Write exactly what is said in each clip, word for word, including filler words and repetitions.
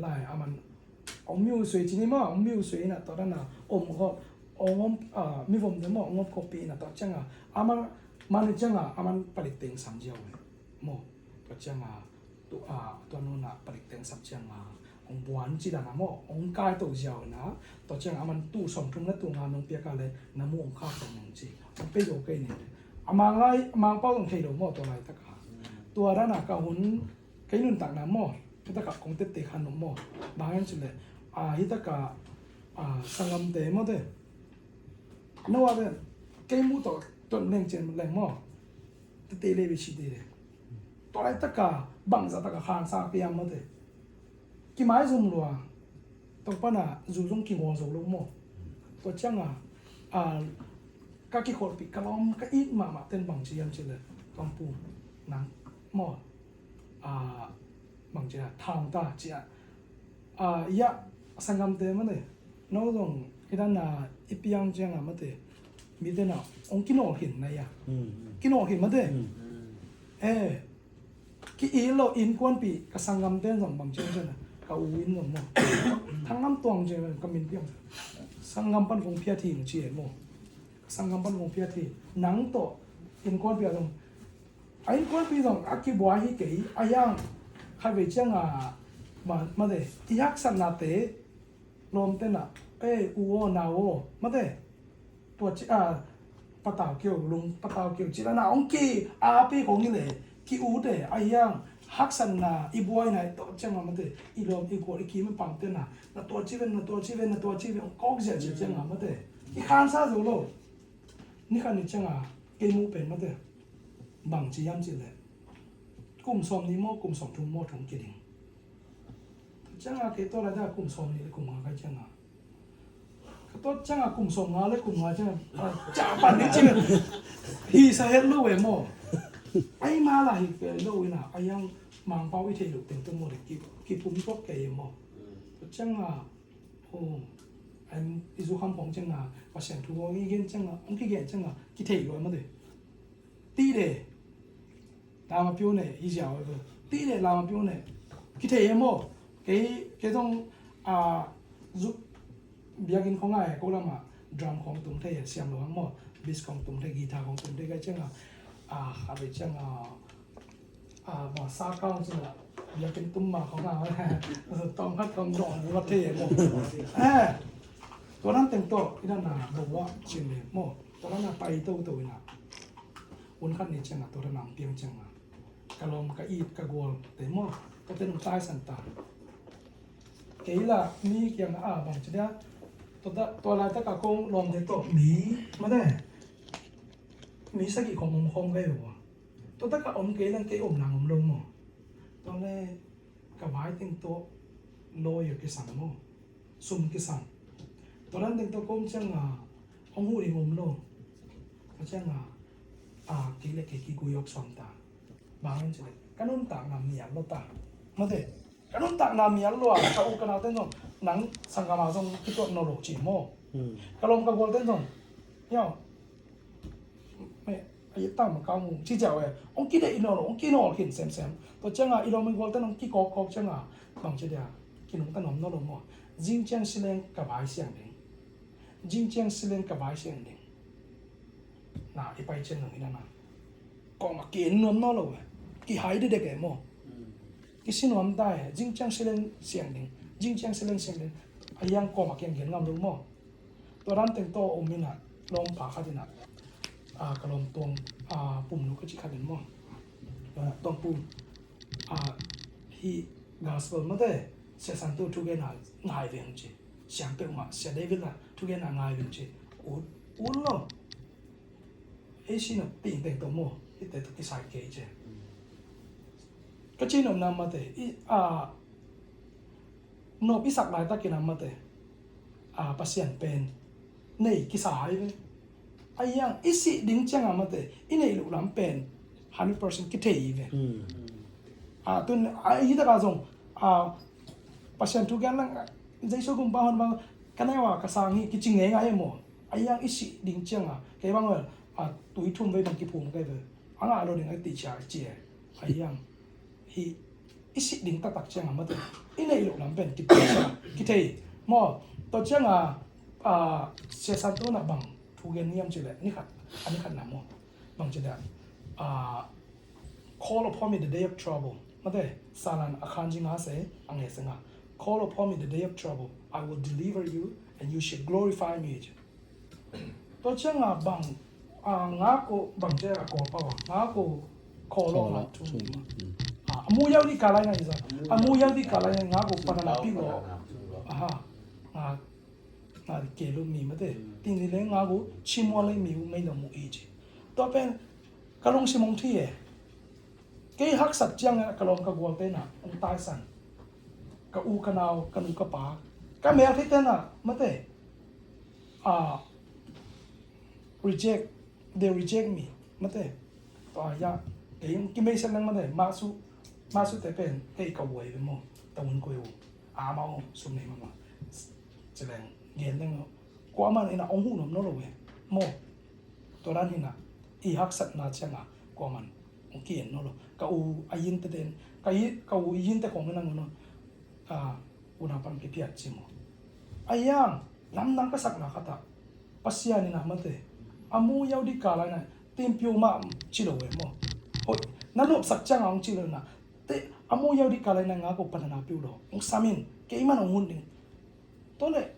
Ai, aman ong miu sui cini maw, ong miu sui ina tua dana om khop, ong om, ah, mi vom te maw, ong om khop pi ina tua cianga, aman, man cianga, aman palik teng sam ziau maw. Tua cianga, tu, ah, tua nuna palik teng sam cianga, ong buan ci dana maw, ong kai to ziau ina, tua cianga aman tu song thum na tu nga nong piaka le, na mu ong kha kong nong ci. Ong pe zo kei ni. Amang lai, amang pau ong thei lo maw, tua lai taka. Tua dana ka hun, kei nuntakna maw, kei takah kong tette khan maw, bang hiam cileh, a, hi takah, a, sanggamte maw te, no a te, kei muh tawh tuan leng cian leng maw, tette le bisi te le. Tua lai takah, bangza takah khansa kei a maw te. Kimaizum lua, tawpana zu zong kingaw zo lo maw. Tua cianga, a, ka kikholhpih, ka lawm, ka it mahmah ten bang ci hiam cileh, Tuangpu, nang maw. A, bang cia, thau ta cia. A, ia, sanggamte mate. No zong, i dan na, i piang cianga mate. Mite na, ong kinawh hin na ia. Kinawh hin mate. Eh, ki i lo innkuanpih, ka sanggamte zong bang cia cia na. Ka u in zong maw. Thang ngam tuang cia, ka min piang. Sanggam pan kong phiat hi cia maw. Ka sanggam pan kong phiat hi. Nang tawh, innkuanpih a zong. A innkuanpih zong a kibuai hi kei, a hiang khatvei cianga, ma, mate, i haksatnate, lawmte na, ei, u aw, nau aw, mate, tua ci, a, patau keu, lung, patau keu, ci la na, ong ki, a pi kong i le, ki u te, a hiang, haksatna, i buaina, i tawh cianga, mate, i lawm, i gual, i kim, i pamte na, na tua ci ven, na tua ci ven, na tua ci ven, ong kawk zia ci cianga, mate, i khansa zo lo, ni khan ni cianga, kei mu pen, mate. Bang ci hiam cileh. Kum sawm nih maw, kum sawm thum maw, thum kiding. Cianga kei tawh lai ta kum sawm nih le kum nga kai cianga. Ka tawh cianga kum sawm nga le kum nga cianga. Ca pan ni ci. Hi sa het lo e maw. Ai ma la hi kei lo ina. A hiang Mangpau i thei lo teng tu maw le ki, ki pum tok kei e maw. Cianga. Oh. Ai i zu kham khong cianga. Pasian thu khong i gen cianga. Ong ki gen cianga. Ki thei lo e maw te. Ti de. Lama piu ne, i ziau e. Ti le lama piu ne. Ki thei e maw. Kei, kei zong, a, zu, biakinn khong a e, ko lama drum khong tung thei, siam lo hang maw. Bass khong tung thei, guitar khong tung thei, kai cianga. A, khatvei cianga. A, ma sa kau cianga. Biakinn tum ma khong a. Tawm khat khong dong, buat thei e maw. Eh. Tua dan teng tawh, i dan na, bawa, cin le maw. Tua dan na, pai to to ina. Hun khat ni cianga, tua dan na, piang cianga. Ka lawm, ka it, ka gual te maw, ka te nung taisan ta. Kei la mi kiang a bang ci dia. Tua ta, tua lai ta ka kong lawm te tawh mi, mate. Mi sagih khong om khong gai ua. Tua ta ka om kei lang kei om nang om lo maw. Tua le ka vai teng tawh lawyer kisam maw. Sum kisam. Tua dan teng tawh kom cianga hong huh ding om lo. Tua cianga a kei le kei kigui awk suam ta. Bang in ci le ka nuntakna mial lo ta. Mate ka nuntakna mial lo a ka u ka nau ten zong nang sanggam a zong kituat nawn lo ci maw. Ka lawm ka gual ten zong. Yau. Meh, a yet tang ma kau mu ci ciau e. Ong kideih nawn lo, ong kinawl khin semsem. Tua cianga i lawm i gual ten ong kikawkkawk cianga bang ci dia. Kinungta nuam nawn lo maw. Zing ciang sileng ka vai siang ding. Zing ciang sileng ka vai siang ding. Na i pai ciang nang i na na. Kawmah ki-en nuam nawn lo e. Kihai dedek e maw. Kisi nuam ta e. Zing ciang sileng siang ding. Zing ciang sileng siang ding. A hiang kawmah kiang gen ngam lo maw. Tua dan teng tawh om ina, lawm pa khat ina, a, ka lawm tuang, a, pum lo ka ci khat in maw. A, tuang pum, a, hi gospel mate, Sia Santu thugen a ngai veng ci. Siang peuhmah, Sia David la thugen a ngai veng ci. Ut, ut lo. Ei si na ping teng tawh maw, hi te tawh kisai kei ci. Ka ci nopna mate, i, a, nop i sak laitakin a mate, a, Pasian pen nei kisa hai ve. A hiang i sih ding cianga mate, i neih loh lam pen hundred percent kithei hi ve. A, tun, a, hi taka zong, a, Pasian thu gen lang, Jesu gumpa hon bang, ka neu a ka sang hi kici ngeingai e maw. A hiang i sih ding cianga, kei bang vel, a, tui thum vei bang kiphum kei ve. A ngah lo ding a ti cia cia. A hiang, hi, i sih ding taktak ciangah mate, i neih loh lam pen kipia sa kithei maw. Tua ciangah, ah, Sia Santo in ah bang thu gen hiam cih leh, ni khat, a ni khat na maw, bang cih leh, ah, "Call upon me the day of trouble." Mate, Salan a khanzi nga se, a nge se nga. "Call upon me the day of trouble. I will deliver you, and you shall glorify me." Tua ciangah bang, ah, nga ko bang cia a kawl pau ah, nga ko kawl lo nga thum. Ah, a mu yau di ka lai na i za. A mu yau di ka lai na nga ko panana pi lo. Aha. Nga, nga di ke lo mi mate. Tin di le nga ko chimua le mi u mei lo mu i ci. Tua pen ka lungsim hong thi e. Kei haksat ciangin ka lawm ka gualte na hong taisan. Ka u ka nau, ka nu ka pa, ka mel thei te na mate. Ah, reject, they reject me mate. Tua ya, kei hong kimei sen lang mate. Masu, masu te pen hei ka uai ve maw. Ta un koi u. A mau sum nei mama. Cileng gen leng maw. Kuaman ina hong hu nom no lo ve maw. Tua dan hi na, i haksatna ciangah kuaman hong ki-en nawn lo. Ka u a yinte ten, ka i, ka u i yinte khong hi na ngun, ah, unau pan kiphiat ci maw. A yang, lamdang ka sakna khat ah, Pasian in ah mate, a mu yau di ka lai na, tin piu mah ci lo e maw. Hoih, na nopsak ciangah hong ci lo na, te, a mu yau di ka lai na nga ko panana piu lo. Hong sam in, kei man hong hun ding. Tua leh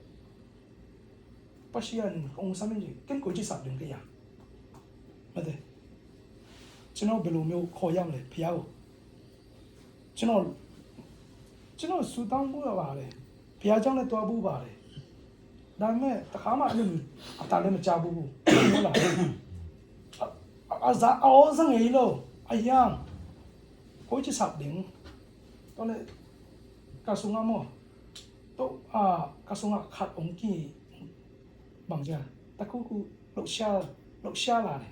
Pasian hong sam in ci, ken koi ci sap ding kei a. Mate. Cino belu miu kho yam le, phia u. Cino, cino su tang bu ba le. Phia jang le tua bu ba le. Dan me, ta kha ma le mi, a ta le ma ca bu bu. A, a, a za, a o za ngei lo. A yang. Koi ci sap ding. Tua le, ka sungah maw. Tua, ah, ka sungah khat hong ki, bang cia, ta khu khu, lo sia, lo sia la ne.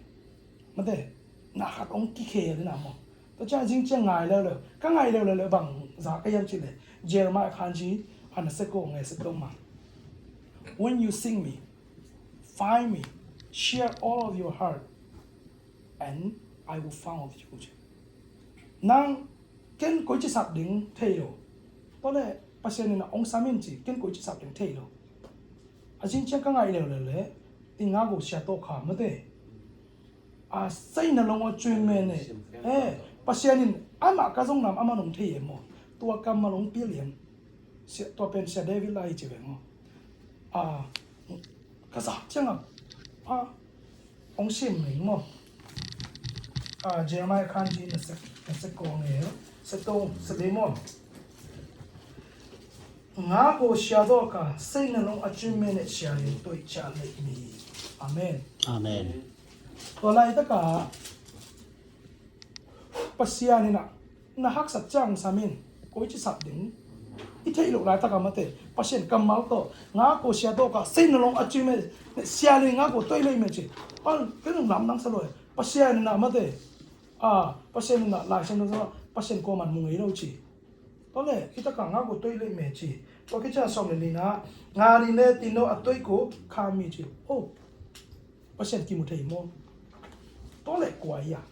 Mate, na khat hong ki khe le na maw. Tua cia zing cia ngai leu leu, ka ngai leu leu leu bang za ka yam ci le. Jeremiah khanzi, a na se ko ngai se ko ma. "When you seek me, find me, share all of your heart, and I will found you." Nang ken koi ci sap ding thei lo. Tua le Pasian in ah hong sam in ci, ken koi ci sap ding thei lo. A zing ciang ka ngai leu leu le, i nga ko sia to kha mate. A sei na long a cui me ne. He, Pasian in ama ka zong nam ama nong thei e maw. Tua kammal hong pia lian. Sia, tua pen Sia David lai ci ve maw. A, ka za ciangah, a, hong sim ning maw. Ah, Jeremiah khanzi na sek, na sek ko nge, sek to, sek le maw. Nga ko sia to ka, sei na long a cui me ne sia le, toi cia le mi. Amen. Amen. Tua laitaka, Pasian in ah, na haksat ciang sam in, koi ci sap ding. I theih loh laitak a mate, Pasian kammal tawh, nga ko sia tawh ka, sei na long a cui me, sia le nga ko toi lei me ci. Pan, ken lamdang sa lo e. Pasian in ah mate. Ah, Pasian in ah, Lai Siangtho sungah, Pasian kuaman mu ngei lo ci. Tua le, i taka nga ko toi lei me ci. Tua kici a sawm le nihna, nga ni le tino a toi ko, kha mi ci. Oh, Pasian kimu thei maw. Tua le kua ia.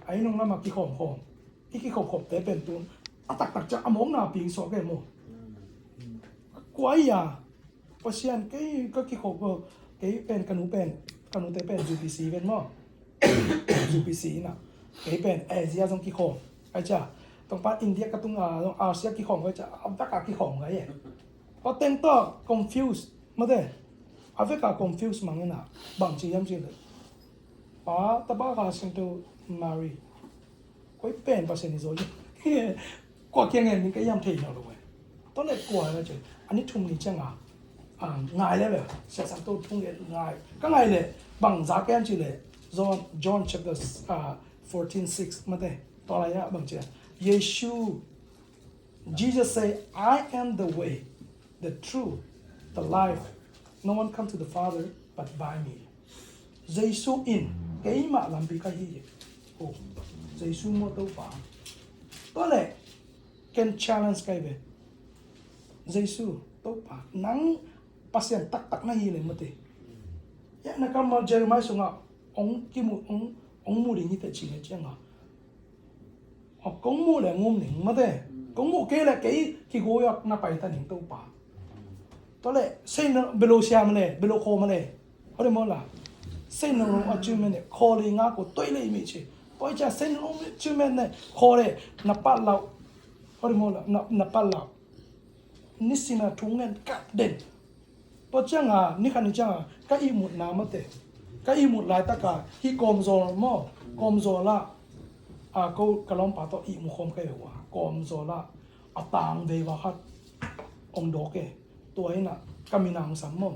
Ai nong lama kikhawm khawm. I kikhawm khawm te pen tun. A taktak ciang a mawkna ping suak e maw. Kua ia. Pasian kei ka kikhawm ko. Kei pen ka nu pen. Ka nu te pen U P C pen maw. U P C ina. Kei pen Asia zong kikhawm. Ai cia. Tongpa India ka tunga zong Asia kikhawm ko ai cia. A taka kikhawm ko ai e. Tua teng tawh confuse. Mate. A veka confuse mang ina. Bang ci hiam ci le. Pa, Tapa, Kha, Siangtho, Mary. Koi pen Pasian i zo i. Kua kiang en ning ka hiam thei lo lo e. Tua le kua na ci. A ni thum ni cianga. Ah, ngai le le. Sia Siangtho thu ngai. Ka ngai le. Bang za ka hiam ci le. John, John chapter, ah, fourteen six. Mate. Tua lai a bang ci. Jesu Jesus say, "I am the way, the truth, the life. No one come to the Father but by me." Jesu in, keimah lampi ka hi. Oh, Jesu maw Topa. Tua le, ken challenge kai ve. Jesu, Topa, nang Pasian taktak na hi le mate. Ya na kammal Jeremiah sungah, ong kimu, ong, ong mu ding hi te ci le cianga. Kong muh le ngum ning mate. Kong muh kei le kei kigui a na pai ta ning Topa. Tua le sei na belo sia ma le belo kho ma le. Hori mo la. Sei na rong a chiu me ne kho le nga ko toi le mi chi. Toi cha sei na rong chiu me ne kho le na pa lau. Hori mo la na pa lau. Nisim a thu ngen kap den. Tua cianga ni khat ni cianga ka ihmutna mate, ka ihmut laitaka hih kawmzawl maw, kawmzawl ah a ko ka lawmpa tawh ihmu khawm ka hi uh a, kawmzawl ah a tang veiva khat hong dawk e. Tua inah ka minang sam maw,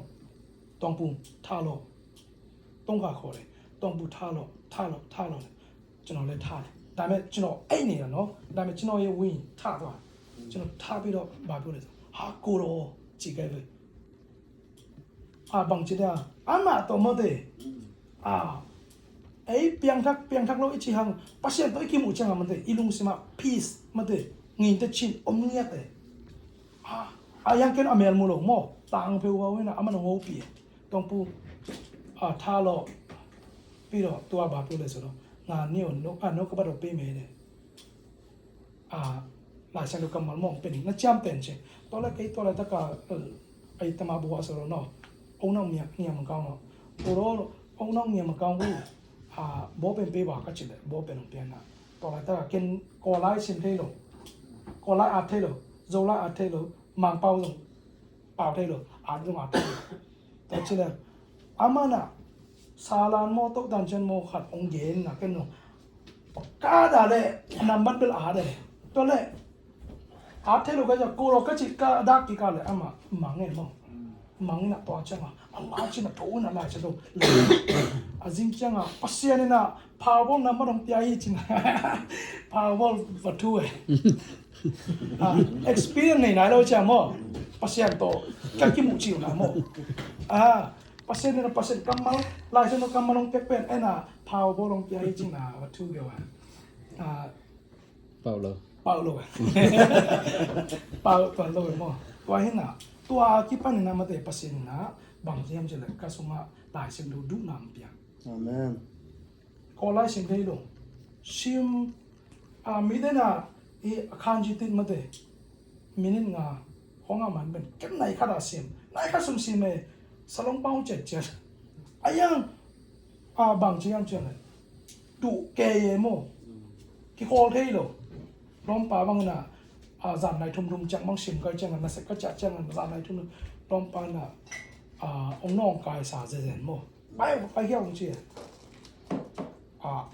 Tuangpu tha lo, tongka khaw le, Tuangpu tha lo, tha lo, tha lo le. Cino le tha le. Dame cino ei ni la no. Dame cino ye win tha tua. Cino tha pi lo ba pi le. Ha ko lo ci kai ve. A bang ci da. Ama to mo de. A ei piang thak piang thak lo i ci hang. Pasian to i kimu cianga mo de. I lungsima peace mo de. Ngin te cin om ngiat e. A a yang ken a mel mu lo mo. Tang pe wa wina ama no pi. Tuangpu a tha lo pi lo tua ba pi le so lo nga ni on no a no ka ba do pi me le a lai sang do kammal mong pe ni na ciam ten che to le kei to le ta ka ai ta ma bu a so lo no ong nang mia mia ma kau no to lo ong nang mia ma kau bu a bo pen pe ba ka che le bo pen ong pe na to le ta ken ko lai sim thei lo ko lai a thei lo zo lai a thei lo mang pau zong pau thei lo a zong a thei lo. Tua ci le ama na salan maw toh dan cian maw khat ong gen na ken no ka da le nambat bel a da le tua le a thei lo ka ja ko lo ka ci ka dak ki ka le ama mang e maw mang na tua cianga a la ci na tho na la ci lo a zing cianga Pasian ina Powerball nambat hong pia hi cin. Powerball va thu e. Ah, experience nei nai lo cia maw. Pasian tawh ka kimuh ciu na maw. Ah, Pasian na Pasian kammal lai sen kammal hong pek pen ena Powerball hong pia hi cin na va thu ke wa. Ah, Paulo. Paulo. Paulo tuan lo maw. Tua hina tua kipan ina mate Pasian na bang hiam cile ka sunga lai sen do du nam pia. Amen. Ko lai sim thei lo. Sim a mi dena i a khan ji tit mate. Minit nga hong a man ben kem nai khat a sim. Nai khat sum sim e. Salong pau chet chet. A yang a bang ci yang chet le. Tu ke ye mo. Ki khol thei lo. Lom pa bang na a zan nai thum thum chang bang sim kai chang na sek ka cha chang na zan nai thum lom pa na a ong nong kai sa ze zen mo. Pai pai hiau ci a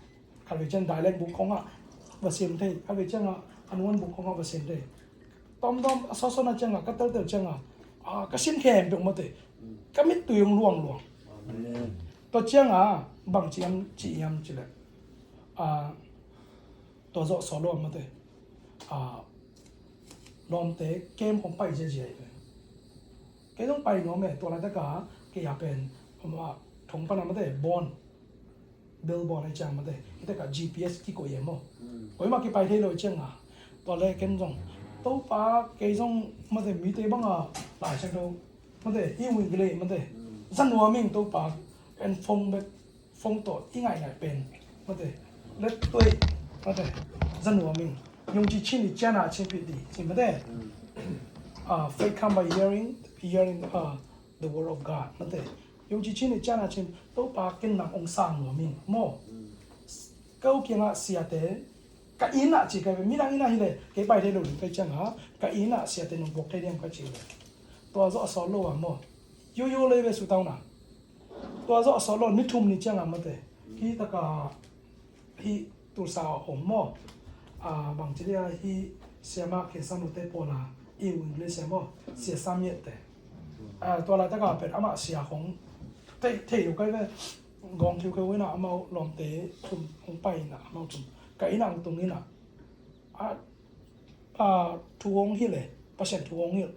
khat vei ciang dialect book khong ah va siam thei khat vei ciang ah a nuan book khong ah va siam thei. Tom tom a sawsaw na ciang ah ka teltel ciang ah ka sim khem pek mate ka mit tui hong luang luang. Tua ciang ah bang ci am ci iam ci le tua zawh sawh lo mate lawmte kem khong pai ziazia hi ve. Kei zong pai nuam e tua laitaka kei a pen thong pana mate bawn bel bawn ai ciang mate hitaka G P S kikoih e maw. Koimah kipai thei lo cianga tua le ken zong Topa kei zong mate mite banga lai ciang do mate hi wing vile mate zanuam ing Topa en phong bek phong tawh i ngaingai pen mate let tuai mate zanuam ing yong ci chin i ciana chin pi di ci mate. Faith come by hearing, hearing the word of God mate. Yong ci chin i ciana chin Topa ken nang ong sang nuam ing maw. Kau kiangah siate ka inn ah ci kai ve midang inn ah hile kei pai thei lo ding kai cianga ka inn ah siate nong buak thei diam ka ci ve. Tua zawh a sawt lo a maw. Yoyo le ve sutau na. Tua zawh a sawt lo ni thum ni cianga mate. Hi taka hi tulsa a om maw. Bangci dia hi siama khe sam lote pawla i u English a maw sia sam yette. Tua laitaka pen amah sia khong thei lo kai ve. Gawng khiukheu ina amau lawmte thum hong pai ina amau thum ka ina hong tung ina. A thu hong hilh e, Pasian thu hong hilh.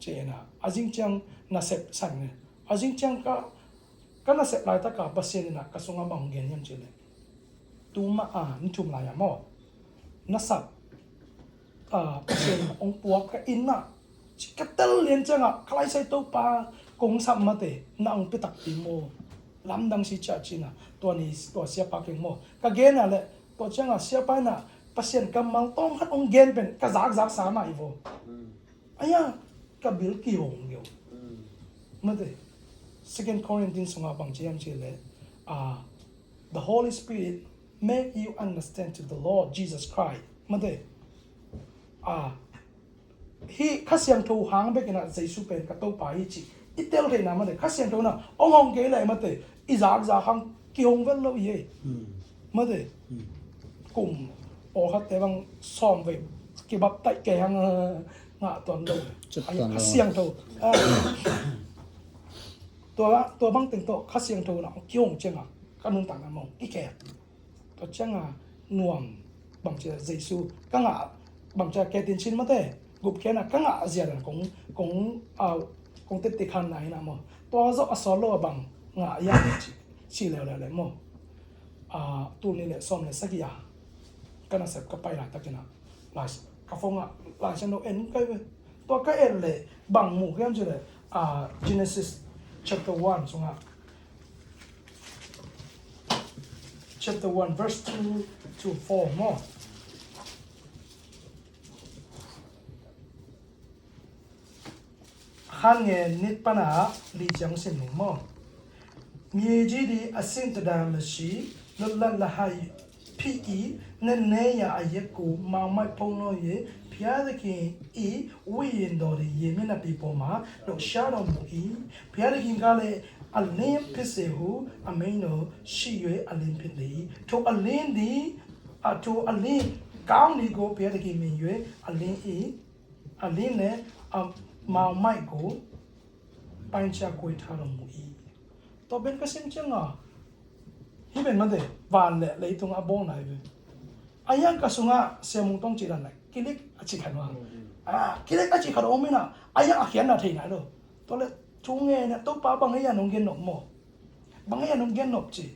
Cina a zing ciang nasep sang ne a zing ciang ka ka nasep laitaka Pasian ina ka sunga bang hong gen hiam cile. Tuma a ni thum lai a maw nasap Pasian ina hong puak ka ina ci ka tel lian cianga ka laisai Topa kong sap mate na hong pitak pi maw. Lamdang si cia cina tua ni tua siapa keng maw ka gena le tua cianga siapa ina Pasian kammal tawng khat hong gen pen ka zakzak sa mah hi vo. Ahi a ka bil kihong geu. Mate, Second Corinthians sungah bang ci hiam cih leh, ah, the Holy Spirit make you understand to the Lord Jesus Christ. Mate, ah, hih Kha Siangtho hang bekin ah Jesu pen ka Topa hi cih i tel theihna mate, Kha Siangtho in ah hong hong kei leh mate, i zakzak hang kihong vet lo hi ei. Mate, kum pawlkhatte bang sawm vei kibaptaih kei hang ngah tuan lo. Kha Siangtho, ah, tua, tua bang teng tawh Kha Siangtho in ah hong kihong ciangah ka nuntakna mah hong kikhel. Tua ciangah nuam, bangci a Jesu ka ngah, bangci a ketin cin mate, gupkhiatna ka ngah zia dan kong, kong, ah, kong tette khanna hi na maw. Tua zawh a sawt lo a bang ngah hiam ci, ci leuleu leh maw. Ah, tul nih leh sawm leh sagih a ka nasep ka pai laitakin ah, lai, ka phone ah Lai Siangtho en kai ve. Tua ka et leh bang mu hiam cih leh, ah, Genesis chapter one sungah, chapter one, verse two to four maw. Khan ngen nih pan a li ciang sim ning maw. မြေကြီးသည် အဆင့်တတန်မရှိ၊ လွတ်လပ်လဟပ်ဖြစ်၏၊ နက်နဲရာအရပ်ကို မှောင်မိုက်ဖုံးလွှမ်း၍ ဘုရားသခင်၏ ဝိညာဉ်တော်သည် ရေမျက်နှာပြင်ပေါ်မှာ လှုပ်ရှားတော်မူ၏။ ဘုရားသခင်ကလည်း၊ အလင်းဖြစ်စေဟု အမိန့်တော်ရှိ၍ အလင်းဖြစ်လေ၏။ ထိုအလင်းသည်၊ အ၊ ထိုအလင်းကောင်းသည်ကို ဘုရားသခင်မြင်၍ အလင်း၏ အလင်းနှင့် အ၊ မှောင်မိုက်ကို ပိုင်းခြားကွဲထားတော်မူ၏။ Tua pen ka sim ciangah, hih pen mate, van le leitung a bawlna hi ve. A yang ka sungah Sia Mung Tawng cih dan le kilik a cih khat maw. Ah, kilik a cih khat om in ah, a yang a khiatna thei nai lo. Tua leh thu ngen a, Topa bang a yang nong gen nop maw. Bang a yang nong gen nop ci.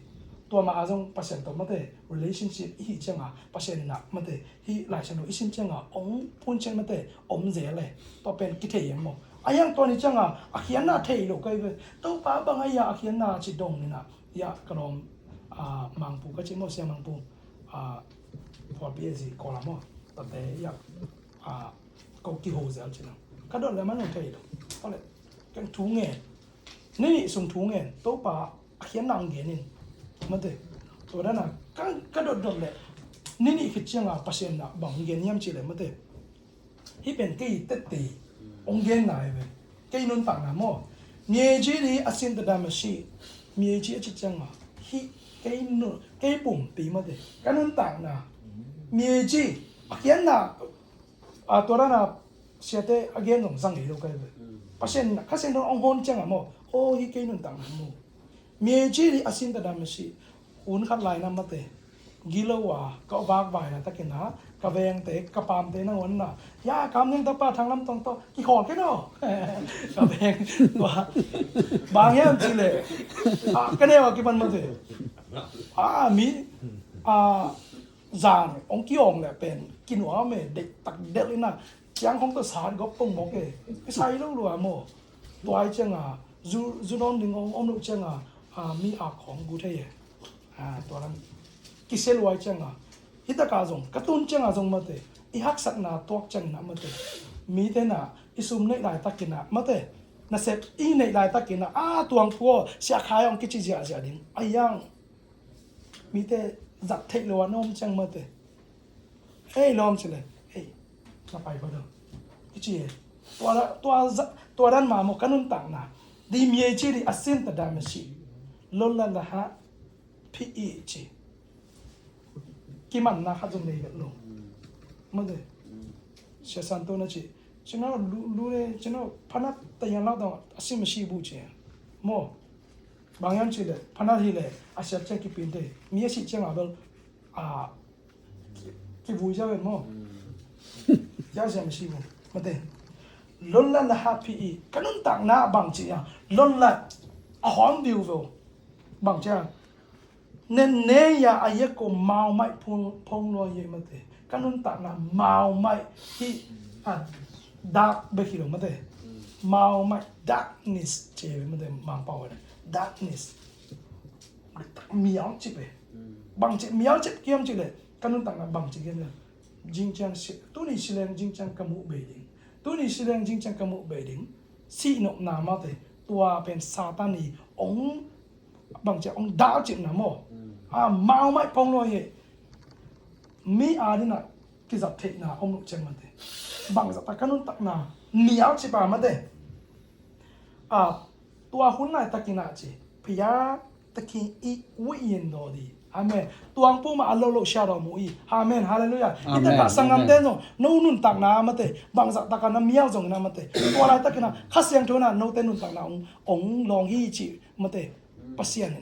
Tua mah a zong Pasian tawh mate, relationship i hih ciangah, Pasian in ah mate, hih Lai Siangtho i sim ciangah hong phun ciang mate, om zel e. Tua pen kithei hiam maw. A yang tua ni ciangah a khiatna thei lo kai ve. Topa bang a yang a khiatna ci dong in ah, ya ka lawm, ah, Mangpu ka ci maw, Sia Mangpu, ah, Phualpi a zi Kawl a maw. Tate ya, ah, ko kiho zel ci na. Ka dot le man hong thei lo. Tua leh ken thu ngen. Ni nih sung thu ngen, Topa a khiatna hong gen in. Mate, tua dan a ka, ka dotdot leh ni nih khit ciangah Pasian in ah bang hong gen hiam cih leh mate, hih pen kei tette hong genna hi ve. Kei nuntakna maw. မြေကြီးသည် အဆင့်တတန်မရှိ၊ မြေကြီး a cih ciangah hih kei nun, kei pumpi mate, ka nuntakna. မြေကြီး, a khiatna, a, tua dan a siate a gen zong zang ngei lo kai ve. Pasian, Kha Siangtho hong hon ciangah maw, aw, hih kei nuntakna maw. မြေကြီးသည် အဆင့်တတန်မရှိ၊ hun khat lai na mate, gilo a ka vakvai laitakin ah, ka vengte, ka paamte nangawn in ah, ya, Kam Niang Tapa Thang Lam Tawng tawh kikhawl kei no. Ka veng tua bang hiam cih leh, ah, ka neu a kipan mate, ah, mi, ah, zan hong ki-awng leh pen kinuam e, deih tak delh in ah, ciang khong tawh sat gawp pong mawk e, kisai lo lua maw. Tua hi ciangah zu, zu nawn ding hong om loh ciangah, ah, mi a khawng gu thei e. Ah, tua dan kisia lua hi ciangah, hih takah zong ka tun ciangah zong mate, i haksatna tuak ciangin ah mate, mite in ah i sum neih laitakin ah mate, nasep i neih laitakin ah, a, Tuang Pu aw, Sia Khai aw hong kici ziahziah ding. A yang mite zat theih lo a na om ciang mate, hei lawm ci le, hei, na pai kho do, kici e. Tua, tua, tua dan mah maw ka nuntakna. ဒီမြေကြီးသည် အဆင့်တတန်မရှိ၊ လွတ်လပ်လဟပ်ဖြစ်၏, ci. Kimanna khat zong nei vet lo. Mate, Sia San Tun a ci, ကျွန်တော်လူ၊ လူတွေ၊ ကျွန်တော်ဖိနပ်တစ်ရံလောက်တောင် အဆင့်မရှိဘူး ci. Maw, bang hiam cih leh, ဖိနပ် hi leh, a siat ciang kipin thei. Mi a sih ciangah bel, ah, ki, kivui ziau ven maw. Ziau ziau misi maw. Mate, လွတ်လပ်လဟပ်ဖြစ်၏. Ka nuntakna bang ci a, လွတ်လပ်, a hawm viu veu. Bang ci a, နက်နဲရာအရပ်ကို မှောင်မိုက်ဖုံး၊ ဖုံးလွှမ်း၍, mate, ka nuntakna မှောင်မိုက်, hih, ah, dark bek hi lo, mate. မှောင်မိုက်, darkness ci ve, mate, Mangpau ve, darkness. Mial cip e. Bang ci mial cip hiam cih leh, ka nuntakna bang ci hiam cih leh, Jingciang si, tuni sileng jingciang ka muh bei ding. Tuni sileng jingciang ka muh bei ding. Sihnopna mate, tua pen Satan i ong, bangcia ong dalcipna maw. A mau mai pong lo hi. Mi a dina kizat theihna om lo ciang mate. Bangzah tak ka nuntakna mial cipa mate. A, tua hun laitakin a ci, pia takin i wi in daw di. Amen. Tuang puma a lo lo sia daw mu i. Amen. Hallelujah. Amen. Ita ka sangam te no, no nuntakna mate. Bangzah taka na mial zong na mate. Tua laitakin a Kha Siangtho na no te nuntakna ong, ong long hi ci mate. Pasian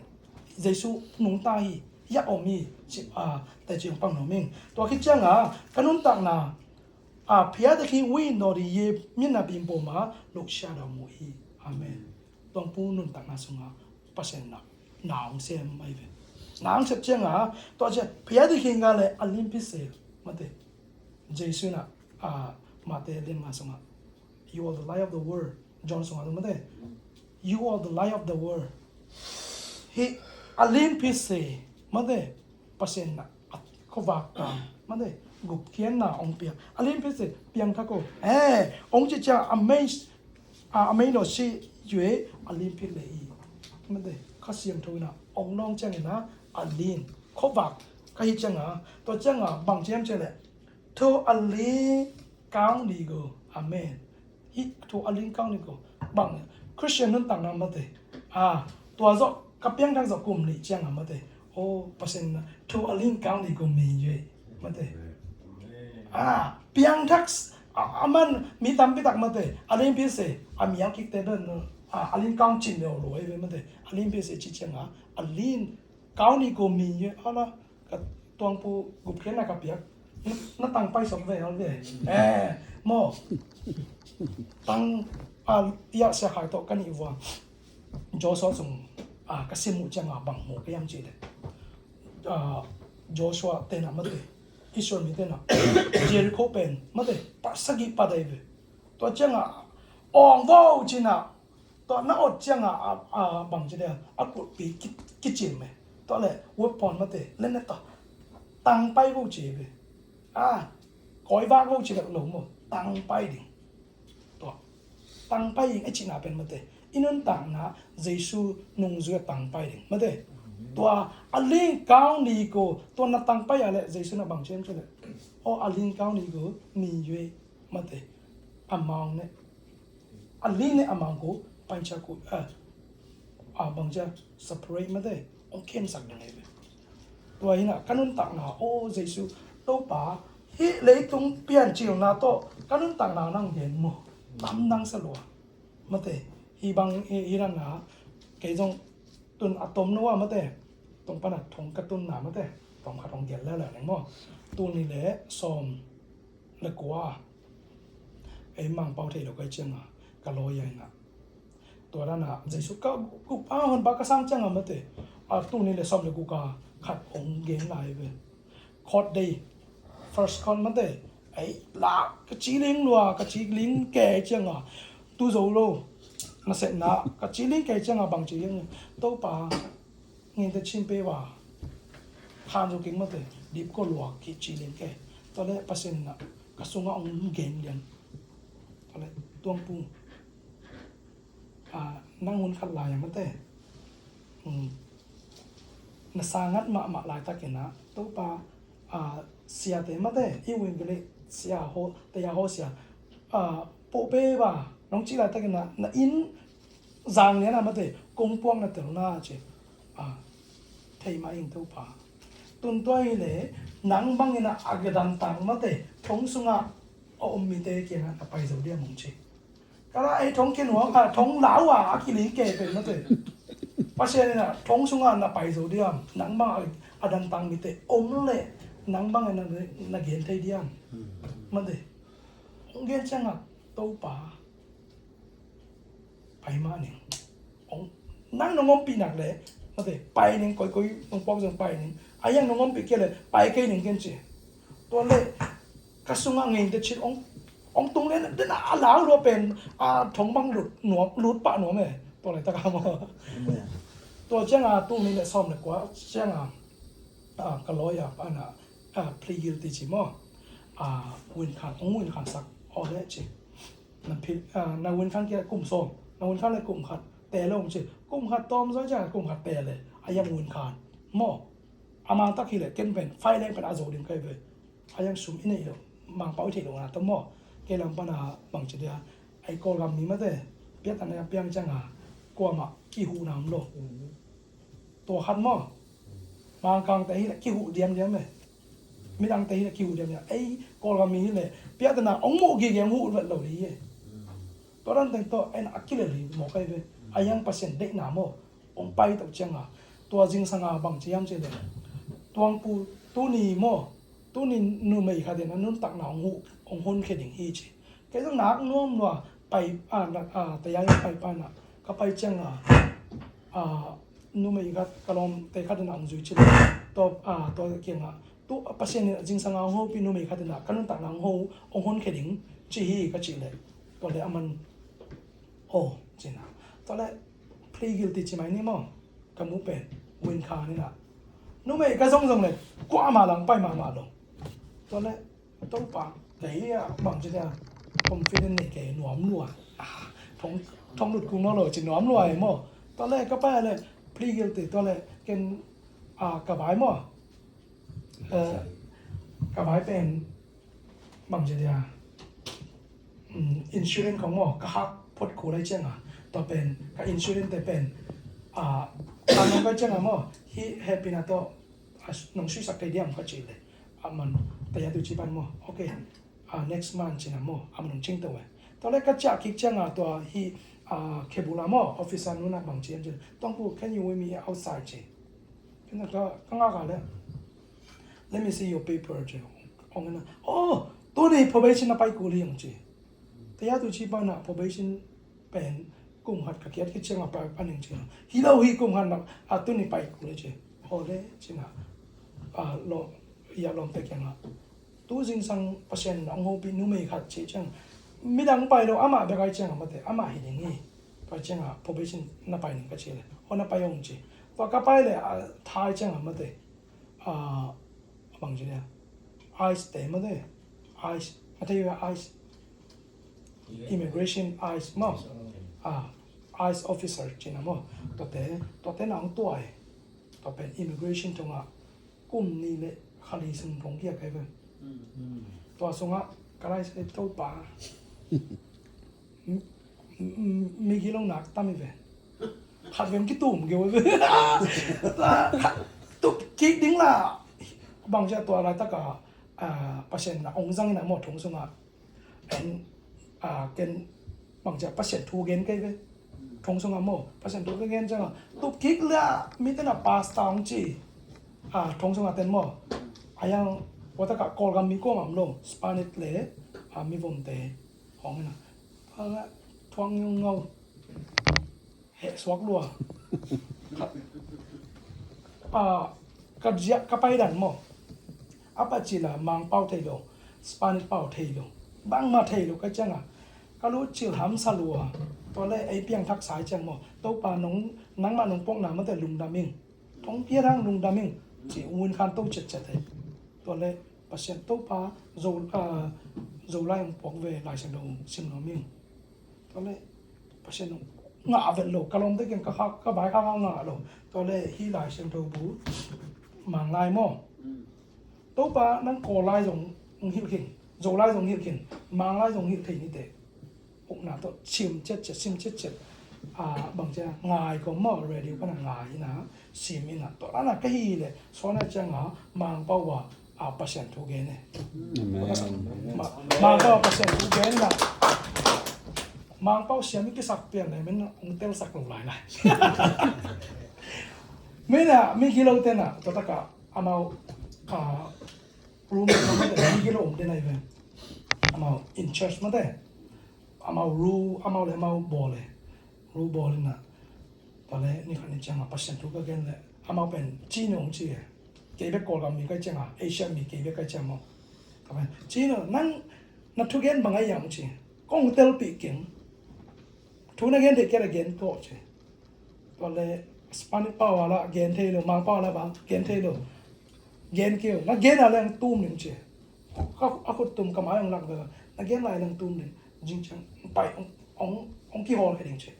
Jesu nungta hi. Ya om hi ci, a, te ci ong pang no ming. Tua khit cianga ka nuntakna a, pia takin wi in daw di ye min a bim poma lo sia daw mu hi. Amen. Tuang pu nuntakna sunga Pasian na, na ong sem mai ve. Na ong sem cianga, tua cia pia takin nga le a limpi se mate. Jesu na, a, mate lim ma sunga. You are the light of the world. John sunga mate. You are the light of the world. Hi a limpi se mate. Pasian na a khuavak tang mate, gupkhiatna ong piak. A limpi se piangthak o. Eh, ong ci cia a mei, a, a mei no si yue a limpi le i. Mate, Kha Siangtho ina ong nong ciangina a lin khuavak ka hi cianga, tua cianga bang ciam cia le. Thu a lin kau ni go. Amen. Hi thu a lin kau ni ko. Bang Christian nuntakna mate. A, tua zawh ka piangthak zawh kum nih cianga mate. O, Pasian na thu a lin kau ni ko mi yue mate. A, piangthak s-, a, a man mi tampi tak mate. A limpi se a mial kik te ben, a, a lin kau cin lo lo ai ve mate. A limpi se ci cianga a lin kau ni ko mi yue. Ala ka tuang pu gupkhiatna ka piak. Na, na tang pai sawm ve hal ve. Eh, maw. Tang, a, ya sia khai tawh ka nih vua. Joshua sung, a, ka sim uh cianga bang mu ka yam ci le. A, Joshua tena mate. Israel mi tena. Jericho pen mate. Pa sagih pa dai ve. Tua cianga ong vo cina. Tua na ot cianga a, a, bang ci dia, a kulhpi ki, kicim e. Tua le weapon mate, lennep tua tang pai vo ci ve. A, koi vak vo ci ve lo maw, tang pai ding. Tua tang pai ding e cina pen mate. I nuntakna Jesu nungzui a tang pai ding mate. Tua a ling kau ni ko, tua na tang pai a le Jesu na bang ciam ci le. O a ling kau ni ko, mi yue mate. Amount ne. A lin ne amount ko, paisa ko, a, a bangcia separate mate, ong khensak ding ai ve. Tua hina ka nuntakna, o Jesu, Topa, hih leitung piancilna tawh ka nuntakna nang gen maw. Lamdang sa lua. Mate, hih bang, hih, hih nana, kei zong tun a tom no a mate, tong pana thong ka tunna mate, tong khat hong gen lele ning maw. Tuni le sawm le kua. Ei Mangpau thei lo kai cianga ka lawyer ina. Tua dana Jesu ka guk a hon ba ka sang cianga mate. A tuni le sawm le guk a khat ong gen lai ve. Court day. First court mate. Ei la ka ci ling lua ka ci ling ke cianga. Tu zo lo. Na setna ka ci ling ke cianga bang ci ling. Topa. Ngin te chin pe wa. Khan zo king mate. Dip ko lua ki ci ling ke. Tua le Pasian na ka sunga ong gen lian. Tua le tuang pu. A, nang hun khat lai a mate. Na sangat mahmah laitakin a Topa, a, siate mate. I win gele sia ho, te ya ho sia. A, po pe ba nong ci laitakin a na in zang lian a mate. Kong puak na tel na ci. A, thei ma ing Topa. Tun tua hi le nang bangin a a gadan tang mate. Thong sunga a om mite kiangah na pai zo dia mong ci. Kala ei thong kinuang, a, thong lau a, a kiling ke pen mate. Pasian ina thong sunga na pai zo diam, nang bang a, a dantang mite om le, nang bang ina na gen thei diam. Mate. Ong gen cianga, Topa. Pai ma ning. Ong, nang nong ompih nak le, mate, pai ning, koi koi, nong puak zong pai ning. A yang nong ompih kei le, pai kei ning ken ci. Tua le, ka sunga ngei te chin ong, ong tung le, den a lau lua pen, a thong bang lut nuam, lut pah nuam e. Tua le taka maw. Tua cianga tu mi le sawm le kua cianga, a, ka lawyer pana, a, plead guilty ci maw. a, win khan, ong win khan sak aw le ci. Na phi, a, na win khan kia kum sawm, na win khan le kum khat te lo ong ci. Kum khat tawm zaw cia kum khat te le a yam win khan maw. A mang tak hi le ken pen fai leng pen a zo ding kai ve. A yam sum i nei lo, Mangpau i thei lo na tawm maw. Kei lam pana bang ci dia, ai Kawlgam mi mate piak tana piang cianga kuama kihu nam lo. Tua khat maw. Mangkangte hi le kihuh diamdiam e. Midangte hi le kihuh diamdiam. Ei Kawlgam mi hi le piatana ong muh gige ong huh vet lo hi e. Tua dan teng tawh en a kilel hi mawk ai ve. A yang Pasian deihna maw. Ong pai tawh cianga tua zingsanga bang ci hiam ci le. Tuangpu tuni maw. Tuni numei khatin a nuntakna ong huh ong honkhia ding hi ci. Kei zong nak nuam lua pai a nak a tayai pai pana ka pai cianga a numei khat ka lawmte khatin a ong zui ci le. Tua a tua kianga tu Pasian in a zingsanga ong hopih numei khatin a ka nuntakna ong ho ong honkhia ding ci hi ka ci le. Tua le a man aw cina. Tua le plead guilty ci mai ni maw. Ka mu pen win khan ina. Numei ka zong zong le kuama lang pai mahmah lo. Tua le Topa kei a bang ci dia confident nei kei nuam lua. Thong thong lut kung no lo ci nuam lua e maw. Tua le ka pai le plead guilty tua le ken a ka vai maw. Ka vai pen bang ci dia insurance khong maw ka hak phot kul ai cianga tua pen ka insurance te pen a ka nong kai cianga maw hi happy na to nong suisak kei diam ka ci le a man taya tu ci pan maw. Okay. A next month cina maw a man nong cing to e. Tua le ka ciah kik cianga tua hi a khebula maw officer nuna bang ci am ci le tongku can you wait me outside ci. Ka ngak a le let me see your paper ci. Ong ina oh tuni probation na pai kul hi ong ci. Taya tu ci pana probation pen kum khat ka kiat kicianga pai paning ci. Hi lo hi kum khat na a tuni pai kul hi ci. Aw le cina a lo ya lom te kianga. Tu zingsang Pasian na ong hopih numei khat ci ciang midang pai lo amah bek ai cianga mate amah hi ding hi. Pai cianga probation na pai ning ka ci le aw na pai ong ci. Tua ka pai le a thai cianga mate a bang ci le ice te mate ice mate ice immigration ice maw. A ice officer cina maw. Tuate tuate na ong tuai. Tua pen immigration tunga kum ni le khali sung dong kia kai pen. Tua sunga ka lai sai Topa mi gilo nak tam i ve. Khat veng kitum geu ve. Tup kik ding la bang cia tua lai taka Pasian na ong zang ina maw thong sunga en ken bang cia Pasian thu gen kai ve. Thong sunga maw Pasian thu ka gen cianga tup kik la mi tena pasta ong ci. Thong sunga ten maw a yang wataka Kawlgam mi kuamam lo Spanish le mi vomte hong ina thuang ngau ngau. Heh suak lua. Ka ziah ka paidan maw a pacila Mangpau thei lo Spanish pau thei lo bangma thei lo ka cianga ka lu cil hamsa lua. Tua le ei piang thak sai ciang maw Topa nong nangma nong pokna mate lungdam ing. Thong piat hang lungdam ing ci win khan to ciatciat ei. Tua le Pasian Topa zo a zo lai ang puak ve Lai Siangtho sim nuam ing. Tua le Pasian ngah vet lo ka lawmte kiang ka kha ka vai kha ngah lo. Tua le hi Lai Siangtho bu Manglai maw. Topa nang Kawllai zong hilh khin Zolai zong hilh khin Manglai zong hilh thei nite. Ukna tawh sim ciatciat sim ciatciat a bang cia ngai ko maw radio pana ngai ina sim ina tawh ana ka hi le suana cianga Mangpau a a Pasian thu gen e. Mangpau a Pasian thu gen na Mangpau siam i kisak pian le min ong telsak lo lai lai. Mina mi gilo tena tawh taka amau a room mi gilo om tena i ve. Amau in church mate amau ru amau le amau bawl e. Ru bawl ina tua le ni khat ni cianga Pasian thu ka gen le amau pen ci ni ong ci e. Kei bek Kawlgam mi kai cianga Asia mi kei bek kai ciang maw. Tua pen ci ni nang na thu gen bang ai yang ci kong telpih keng. Thu na gen thei kia la gen tuah ci. Tua le Spanish pau a la gen thei lo Mangpau a la bang gen thei lo. Gen keu na gen a le ang tum ning ci. a, a khut tum ka mai hong lak ve. Na gen lai lang tum ding, jing ciang pai hong, hong, hong kihawl khe ding ci.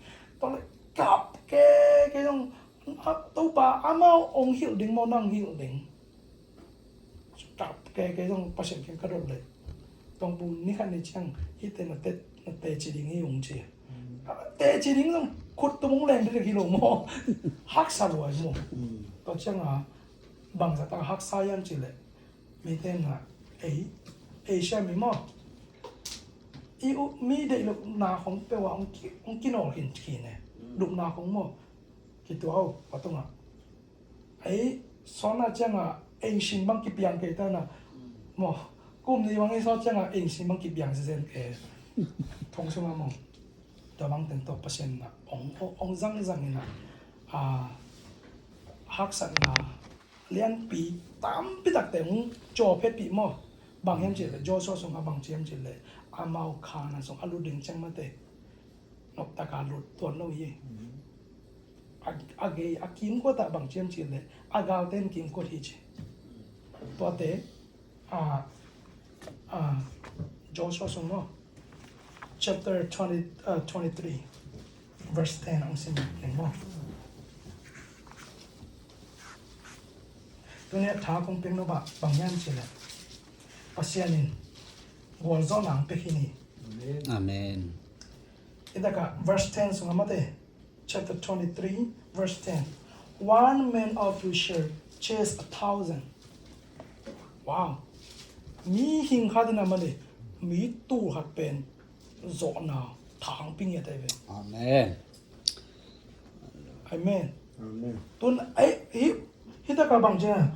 Tua le kap keke zong, a, Topa amau hong hilh ding maw, nang hilh ding? Kap keke zong Pasian kiang ka dot le, Tongpu, ni khat ni ciang hihte na te, na teci ding hi, hong ci. Teci ding zong khut tum hong leng ding hi lo maw. Haksa lua hi maw. Tua ciang a bangzah tak haksa hiam ci le, mite na, ei, ei sia mi maw, i u mi deih lupna khong peuh ah hong ki, hong kinawl khin khin e. Lupna khong maw, kituah uh, tua tungah. Ei, sawn a ciang a, ei sin bang kipiang kei ta na. Maw, kum ni bang ei sawn ciang a, ei sin bang kipiang zenzen kei. Thong sung a maw. Tua bang teng tawh Pasian na hong, hong, hong zangzang in a, a, haksatna lianpi tampi takte hong cawphetpih maw. Bang hiam cih leh, Joshua sungah bang ci hiam cih leh, amau Kanaan sung a lut ding ciang mate, noptak a lut tuan lo hi. A, a gei, a kimkot ah bang ci hiam cih leh, a galte in kimkot hi ci. Tuate, a, a, Joshua sung maw, chapter twenty, uh, twenty-three, verse ten hong sim leng maw. Tuni a tha kong piak nop ah bang hiam cih leh, Pasian in gualzawhna hong pia khin hi. Amen. Amen. Hi tak ah verse ten sungah mate, chapter twenty-three, verse ten. One man of you shall chase a thousand. Wow. Mihing khat in a mate, mi tul khat pen zawhna tha hong pia ngiat ahi ve. Amen. Amen. Amen. Tun, ei, hi, hi tak ah bang ci a,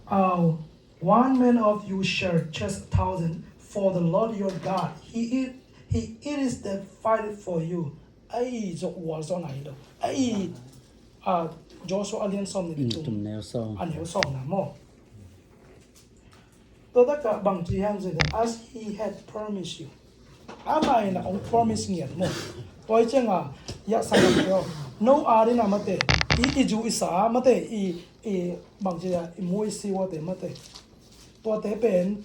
uh, one man of you shall chase a thousand, for the Lord your God, he is, he, it is that fight for you. Ei, zawh gualzawhna hi lo. Ei, a, Joshua a lian sawm nih le thum, a neu sawm na maw. Tua tak ah bang ci hiam cih leh, as he had promised you. Amah in a hong promise ngiat maw. Tua hi ciang a, ya sa lam teo, no a ding a mate, i, i zu i sa mate, i, i bang ci a, i mu i si uate mate. Tuate pen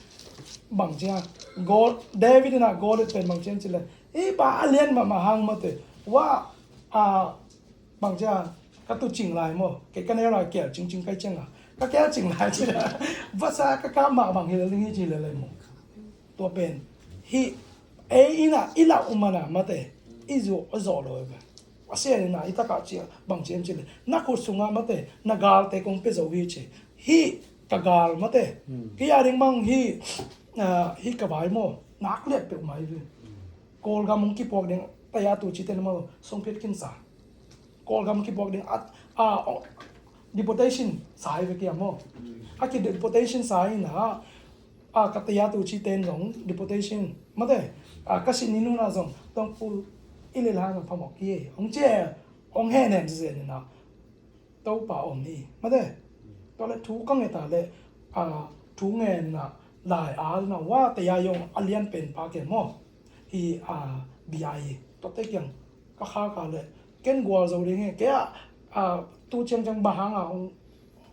bang ci a, Gol, David in a Goliath pen bang ci hiam cih leh, i pa a lian mahmah hang mate. Wa, a, bang ci a, ka tu cing lai maw, kei ka neu lai kel cingcing kai ciang a, ka kel cing lai ci leh, vasa ka kap mah bang hi lel ding hi ci lel lai maw. Tua pen hi, ei in a, i lau man a mate, i zu a zawh lo hi ve. Pasian in a, i tak ah ci a, bang ci hiam cih leh, na khut sungah mate, na galte kong pia zo hi ci. Hi ka gal mate, kei a ding bang hi, a, hi ka vai maw, nak liat peuhmah hi ve. Kawlgam hong kipuak ding, taya tu cite na maw, song phiat khin sa. Kawlgam kipuak ding, a, a, o, deportation sa hi ve kia maw. A ki deportation sa hi na, a, ka taya tu cite in zong deportation mate, a, ka sin ni nu na zong, Tongpu, i lel hang zong phamawh ki, hong ci e, hong hen hen ci zen hi na. Topa om hi mate. Tua le thu ka nget a le, a, thu ngen a, lai a na, wa te a yong a lian pen pa ke maw. Hi, a, bi a hi. Tua te kiang ka khak a le, ken gual zo ding hi. Kei a, a, tu ciang ciang bang hang a hong,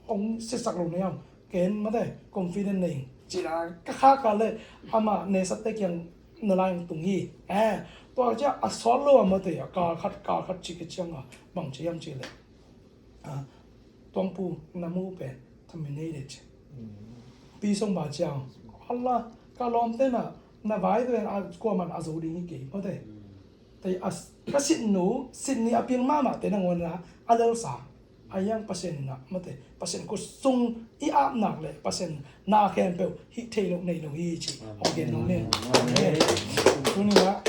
hong sisak lo na hiam. Ken mate, confident nei. Ci a ka khak a le, ama nesak te kiang na lai hong tung hi. Eh, tua cia a sawt lo a mate, a kal khat, kal khat ci ke ciang a, bang ci hiam ci le. A, Tuangpu na mu pen, thaminei le ci. Pi song ba ciang, Allah, ka lawm te na, na vai te na, a kuaman a zo ding hi kei, mate. Te a, ka sitnu, sitni a piang mahmah te nangawn a, a lelsa. A hiang Pasian in a, mate, Pasian khut sung i apnak le, Pasian na khempeuh, hih thei lo, nei lo hi ci. Amen. Ok, no ne. Amen. Tuni a,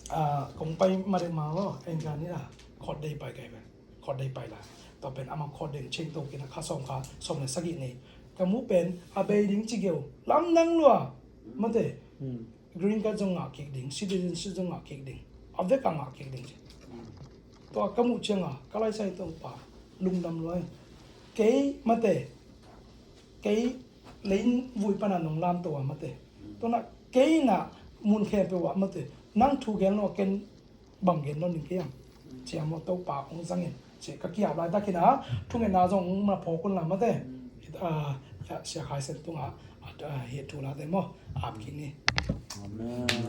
a, kong pai ma dek ma lo, en ka ni a, khot dei pai kai pen. Khot dei pai la. Tua pen ama khot dei ching to kina kha sawm kha, sawm le sagih nei. Ka mu pen, a bei ding ci geu, lam nang lua. Mate, green card zong ngah kik ding, citizenship zong ngah kik ding. A vek a ngah kik ding ci. Tua ka muh ciang a, ka laisai tawh pa, lungdam lua. Kei, mate, kei, leiin vui pana nong lam to a, mate. Tua na, kei na, mun khempeuh a, mate. Nang thu gen lo, ken bang gen lo ning kei ang. Cia maw Topa hong zangin. Ci ka kiap laitak hi na, thungetna zong hong ma phawk un la mate. A, sia khai sen tung a, Hi thu la te maw. Ap kik ni. Amen.